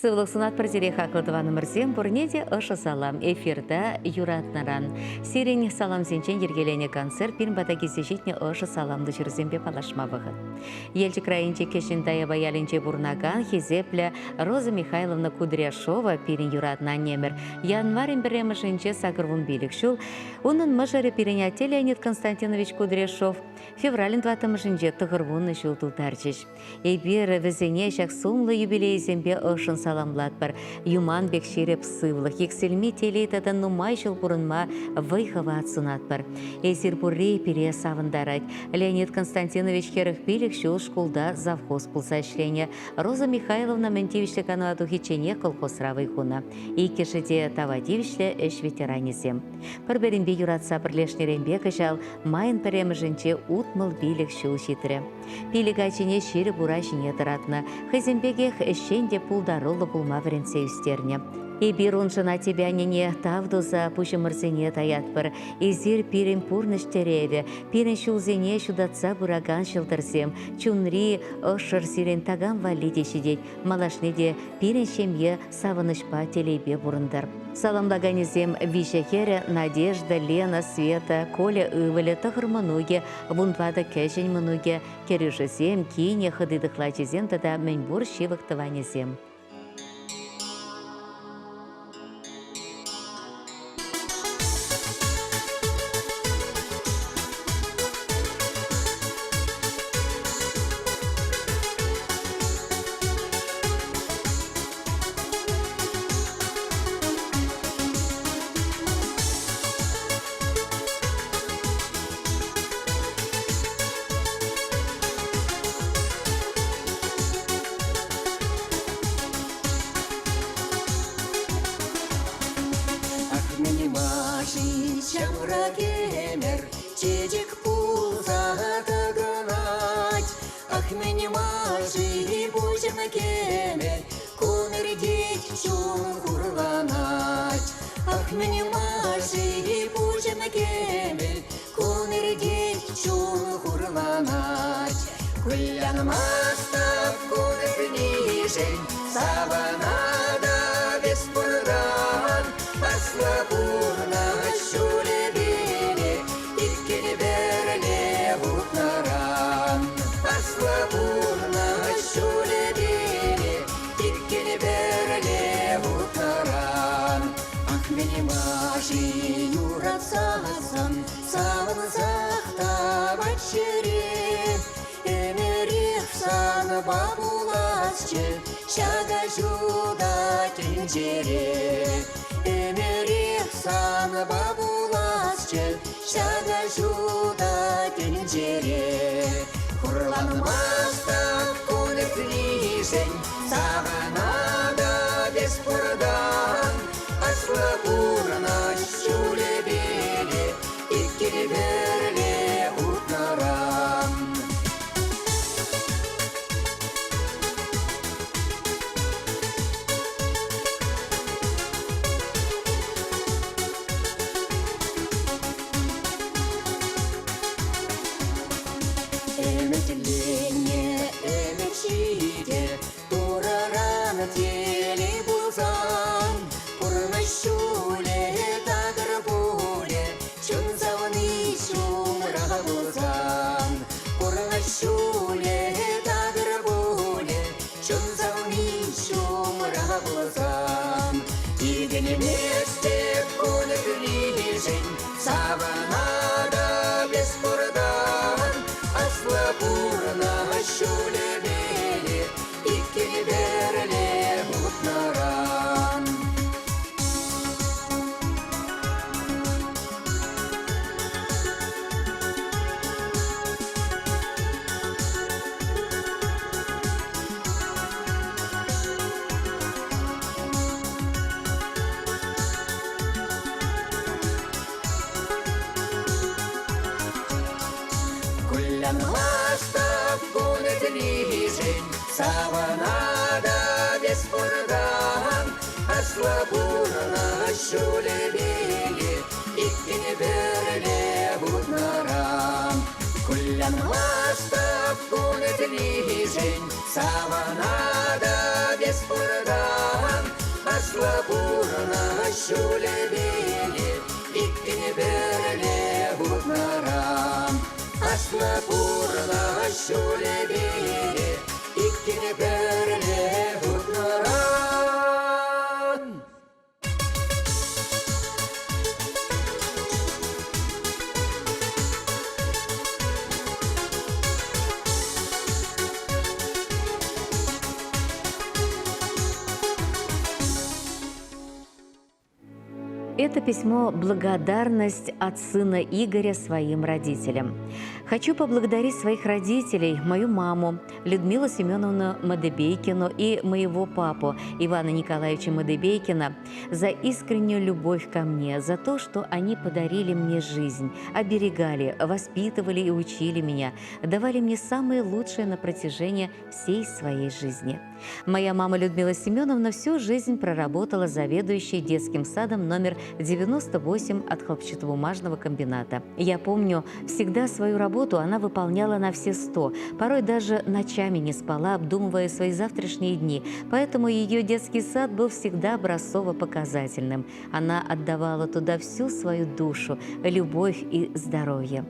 Сывлӑх сунатпӑр сире, хаклӑ тӑванӑмӑрсем, пурне те ӑшӑ салам. Эфирта юратнӑран. Сирӗн саламсенчен йӗркеленӗ концерт пирӗн пата килсе ҫитнӗ ӑшӑ саламлӑ ҫырусемпе паллашма вӑхӑт. Елчӗк районӗнчи Кӗҫӗн Таяпа ялӗнче пурӑнакан хисеплӗ Роза Михайловна Кудряшова пирӗн юратнӑ аннемӗр январӗн пӗрремӗшӗнче 85 ҫул, унӑн мӑшӑрӗ пирӗн атте Леонид Константинович Кудряшов февралӗн тӑваттӑмӗшӗнче 90 ҫул тултарчӗҫ. Эпир вӗсене ҫак сумлӑ юбилейсемпе ӑшшӑн саламлатпӑр. Юман пек ҫирӗп сывлӑх, иксӗлми телей тата нумай ҫул пурӑнма вӑй-хӑват сунатпӑр. Эсир пурри пире савӑнтарать. Леонид Константинович 45 ҫул шкулта завхоз пулса ӗҫленӗ. Роза Михайловна мӗн тивӗҫлӗ канӑва тухичченех колхозра вӑй хунӑ. Иккӗшӗ те тава тивӗҫлӗ ӗҫ ветеранӗсем. Пӗр-пӗринпе юратса пӗрлешнӗренпе кӑҫал майӑн пӗрремӗшӗнче 65 ҫул ҫитрӗ. Пилӗк ачине ҫирӗп ура ҫине тӑратнӑ, хӑйсем пекех ӗҫчен те пултаруллӑ пулма вӗрентсе ӳстернӗ. Эпир уншӑн аттепе аннене тав туса пуҫӑмӑрсене таятпӑр. Эсир пирӗн пурнӑҫ тӗревӗ, пирӗн ҫулсене ҫутатса пыракан ҫӑлтӑрсем, чунри ӑшшӑр сирӗн такам валли те ҫитет, малашне те пирӗн ҫемье савӑнӑҫпа, телейпе пурӑнтӑр. Саламлаканӗсем виҫӗ хӗрӗ Надежда, Лена, Света, Коля ывӑлӗ, тӑхӑр мӑнукӗ, 14 кӗҫӗн мӑнукӗ, кӗрӳшӗсем, кинӗ, хӑти-тӑхлачисем тата мӗнпур ҫывӑх тӑванӗсем. Ах, мӗн-ма-ши ҫамрӑк ӗмӗр чечек пулса тӑкӑнать? Ах, мӗн-ма-ши пуҫӑм кӗмӗл кун иртет, чун хурланать? Ах, мӗн-ма-ши пуҫӑм кӗмӗл кун иртет, чун хурланать? Кулянмастӑп кун иртнишӗн, савӑнатӑп эс пуртан. Аслӑ пурнӑҫ ҫулӗпе иккӗн пӗрле утнӑран. Аслӑ пурнӑҫ ҫулӗпе иккӗн пӗрле утнӑран. Ах, мӗн-ма-ши юратсассӑн савӑнсах тапать чӗре? Ӗмӗрех санпа пуласчӗ ҫакӑ ҫутӑ тӗнчере. Ӗмӗрех санпа пуласчӗ ҫакӑ ҫутӑ тӗнчере. Хурланмастӑп кун иртнишӗн, савӑнатӑп эс пуртан. Аслӑ пурнӑҫ ҫулӗпеле иккӗн пӗрле утнӑран. Ӗмӗтленнӗ ӗмӗт ҫитӗ, Турӑран телей пулсан, пурнӑҫ ҫулӗ такӑр пулӗ, чун савни ҫумра пулсан. Пурнӑҫ ҫулӗ такӑр пулӗ, чун савни ҫумра пулсан. Икӗнместӗп кун кӳришӗн, савӑнатӑп эс пуртан. Аслӑ пурнӑҫ ҫулӗпеле иккӗн пӗрле утнӑран. Кулянмастӑп кун иртнишӗн, савӑнатӑп эс пуртан. Аслӑ пурнӑҫ ҫулӗпеле иккӗн пӗрле утнӑран. Кулянмастӑп кун иртнишӗн, савӑнатӑп эс пуртан. Аслӑ пурнӑҫ ҫулӗпе иккӗн пӗрле утнӑран. Аслӑ пурнӑҫ ҫулӗпе иккӗн пӗрле утнӑран. Это письмо – благодарность от сына Игоря своим родителям. Хочу поблагодарить своих родителей, мою маму Людмилу Семеновну Мадебейкину и моего папу Ивана Николаевича Мадебейкина за искреннюю любовь ко мне, за то, что они подарили мне жизнь, оберегали, воспитывали и учили меня, давали мне самое лучшее на протяжении всей своей жизни. Моя мама Людмила Семеновна всю жизнь проработала заведующей детским садом номер 98 от хлопчатобумажного комбината. Я помню, всегда свою работу она выполняла на все 100, порой даже ночами не спала, обдумывая свои завтрашние дни, поэтому ее детский сад был всегда образцово-показательным. Она отдавала туда всю свою душу, любовь и здоровье.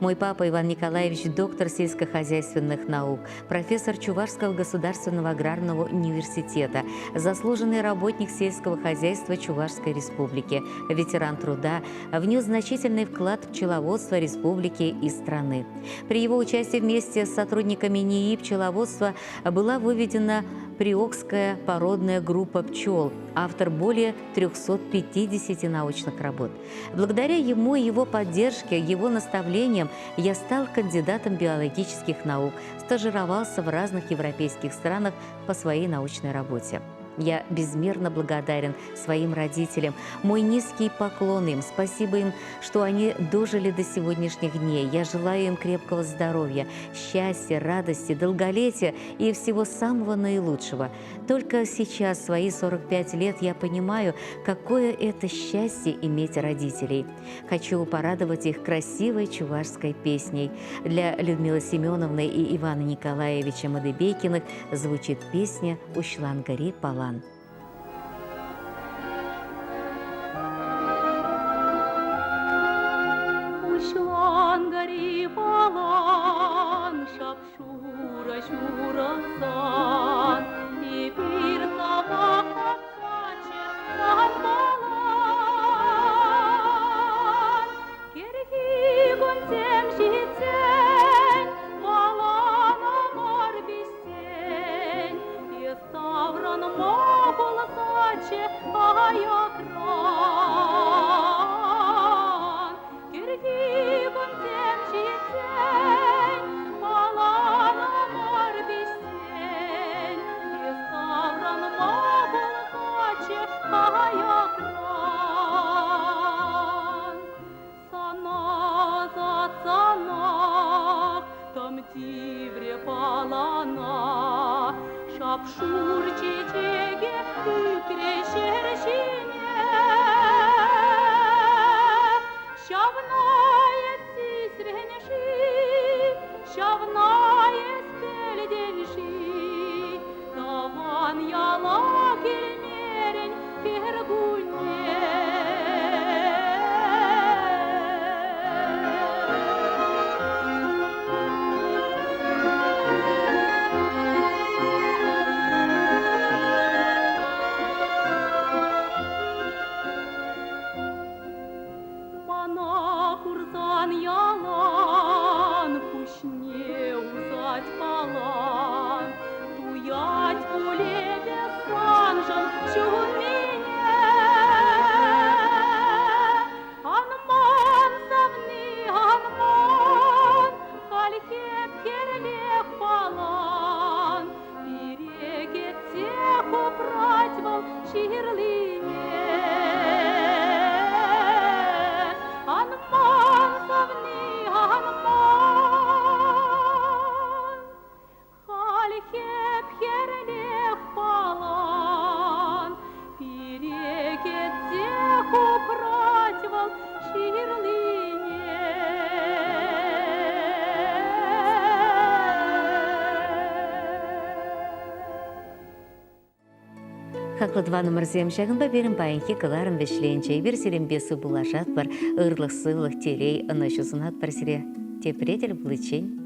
Мой папа Иван Николаевич – доктор сельскохозяйственных наук, профессор Чувашского государственного аграрного университета, заслуженный работник сельского хозяйства Чувашской республики, ветеран труда, внес значительный вклад в пчеловодство республики и страны. При его участии вместе с сотрудниками НИИ пчеловодства была выведена Приокская породная группа пчел, автор более 350 научных работ. Благодаря ему и его поддержке, его наставлениям я стал кандидатом биологических наук, стажировался в разных европейских странах по своей научной работе. Я безмерно благодарен своим родителям. Мой низкий поклон им. Спасибо им, что они дожили до сегодняшних дней. Я желаю им крепкого здоровья, счастья, радости, долголетия и всего самого наилучшего. Только сейчас, в свои 45 лет, я понимаю, какое это счастье иметь родителей. Хочу порадовать их красивой чувашской песней. Для Людмилы Семеновны и Ивана Николаевича Мадыбейкиных звучит песня «Уҫланкӑри палан». Уҫланкӑри палан шап-шурӑ ҫурӑлсан, эпир сана каччӑ санпалан. Кӗрхи кунсем ҫитсен, паланӑмӑр пиҫсен, эс таврӑнма пулсаччӗ аякран. Кӗрхи кунсем ҫитсен, паланӑмӑр пиҫсен, эс таврӑнма пулсаччӗ аякран. Сана ӑсатсанах тӑм тиврӗ палана, шап-шур чечеке ӳкрӗ ҫӗр ҫине. Ҫавна эс сисрӗн-ши, ҫавна эс пӗлтӗн-ши, тӑван яла килмерӗн кӗркунне. Мана курсан ялан пуҫне усать палан, туять пуль эпӗ саншӑн ҫуннине. Ан ман, савни, ан ман, халь хӗп-хӗрлех палан, пире кӗтсех упрать вӑл ҫырлине. Ан ман, савни, ан ман, халь хӗп-хӗрлех палан, пире кӗтсех упрать вӑл ҫырлине. Хаклӑ тӑванӑмӑрсем, ҫакӑнпа пирӗн паянхи кӑларӑм вӗҫленчӗ. Эпир сирӗнпе сывпуллашатпӑр. Ырлӑх-сывлӑх, телей, ӑнӑҫу сунатпӑр сире. Тепре тӗл пуличчен.